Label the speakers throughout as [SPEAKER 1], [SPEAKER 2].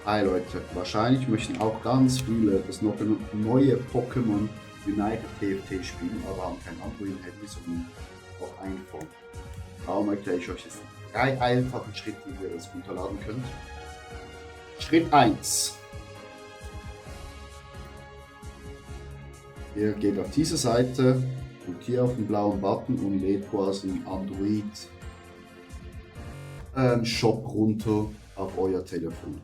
[SPEAKER 1] Hi Leute, wahrscheinlich möchten auch ganz viele das noch neue Pokémon Unite TFT spielen, aber haben kein Android-Handy, sondern auch ein iPhone. Darum erkläre ich euch jetzt 3 einfachen Schritte, wie ihr das runterladen könnt. Schritt 1. Ihr geht auf diese Seite, drückt hier auf den blauen Button und lädt quasi einen Android Shop runter auf euer Telefon.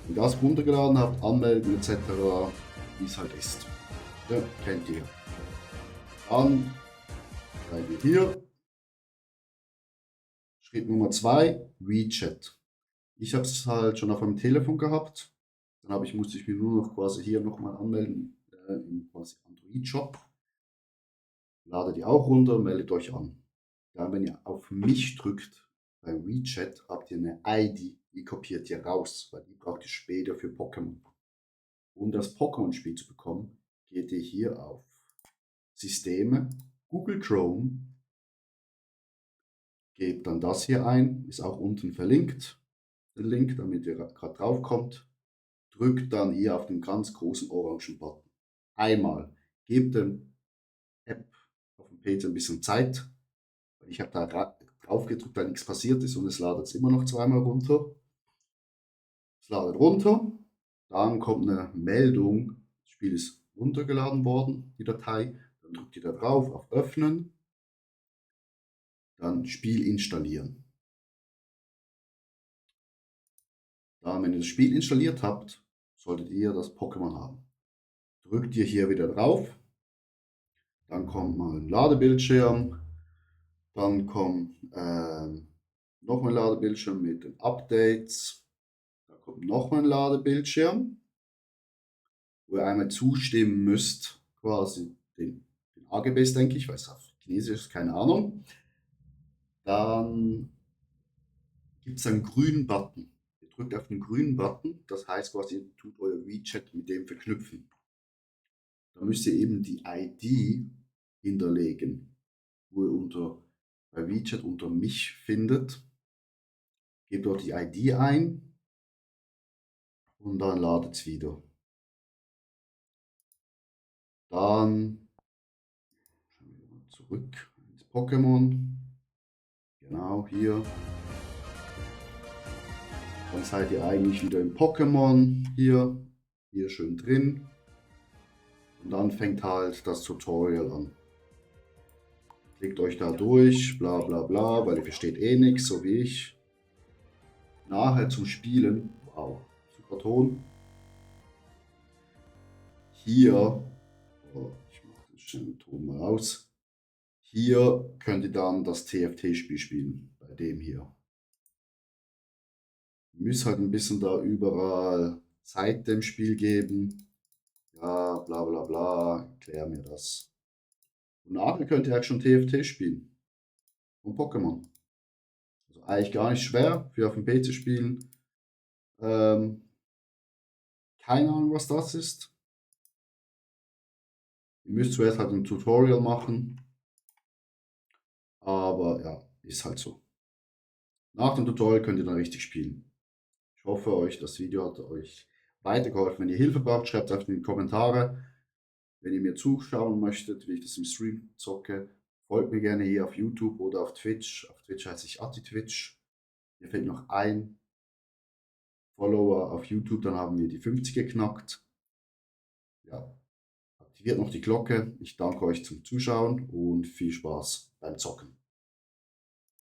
[SPEAKER 1] Wenn ihr das runtergeladen habt, anmelden etc., wie es halt ist. Ja, kennt ihr. Dann seid ihr hier. Schritt Nummer 2, WeChat. Ich habe es halt schon auf meinem Telefon gehabt. Dann musste ich mich nur noch quasi hier nochmal anmelden im quasi Android-Shop. Ladet ihr auch runter, meldet euch an. Dann, wenn ihr auf mich drückt beim WeChat, habt ihr eine ID, die kopiert ihr raus, weil die braucht ihr später für Pokémon. Um das Pokémon-Spiel zu bekommen, geht ihr hier auf Systeme, Google Chrome, gebt dann das hier ein, ist auch unten verlinkt, den Link, damit ihr gerade drauf kommt. Drückt dann hier auf den ganz großen orangen Button. Einmal, gebt der App auf dem PC ein bisschen Zeit, weil ich habe da drauf gedrückt, da nichts passiert ist und es ladet es immer noch zweimal runter. Es ladet runter, dann kommt eine Meldung, das Spiel ist runtergeladen worden, die Datei. Dann drückt ihr da drauf auf Öffnen, dann Spiel installieren. Dann, wenn ihr das Spiel installiert habt, solltet ihr das Pokémon haben. Drückt ihr hier wieder drauf, dann kommt mal ein Ladebildschirm, dann kommt nochmal ein Ladebildschirm mit den Updates, da kommt nochmal ein Ladebildschirm, wo ihr einmal zustimmen müsst, quasi den AGBs, denke ich, weil es auf Chinesisch ist, keine Ahnung. Dann gibt es einen grünen Button. Ihr drückt auf den grünen Button, das heißt quasi, ihr tut euer WeChat mit dem verknüpfen. Da müsst ihr eben die ID hinterlegen, wo ihr bei WeChat unter mich findet. Gebt dort die ID ein und dann ladet es wieder. Dann zurück ins Pokémon. Genau hier. Dann seid ihr eigentlich wieder im Pokémon hier schön drin. Und dann fängt halt das Tutorial an. Klickt euch da durch, bla bla bla, weil ihr versteht eh nichts, so wie ich. Nachher zum Spielen, wow, super Ton. Hier, oh, ich mache den schnell Ton mal aus. Hier könnt ihr dann das TFT-Spiel spielen, bei dem hier. Ihr müsst halt ein bisschen da überall Zeit dem Spiel geben. Ja, bla bla bla, erklär mir das. Und nachher könnt ihr halt schon TFT spielen. Und Pokémon. Also eigentlich gar nicht schwer für auf dem PC spielen. Ähm, keine Ahnung, was das ist. Ihr müsst zuerst halt ein Tutorial machen. Aber ja, ist halt so. Nach dem Tutorial könnt ihr dann richtig spielen. Ich hoffe, das Video hat euch weitergeholfen. Wenn ihr Hilfe braucht, schreibt es in die Kommentare. Wenn ihr mir zuschauen möchtet, wie ich das im Stream zocke, folgt mir gerne hier auf YouTube oder auf Twitch. Auf Twitch heiße ich AttiTwitch. Mir fehlt noch ein Follower auf YouTube, dann haben wir die 50 geknackt. Ja, aktiviert noch die Glocke. Ich danke euch zum Zuschauen und viel Spaß beim Zocken.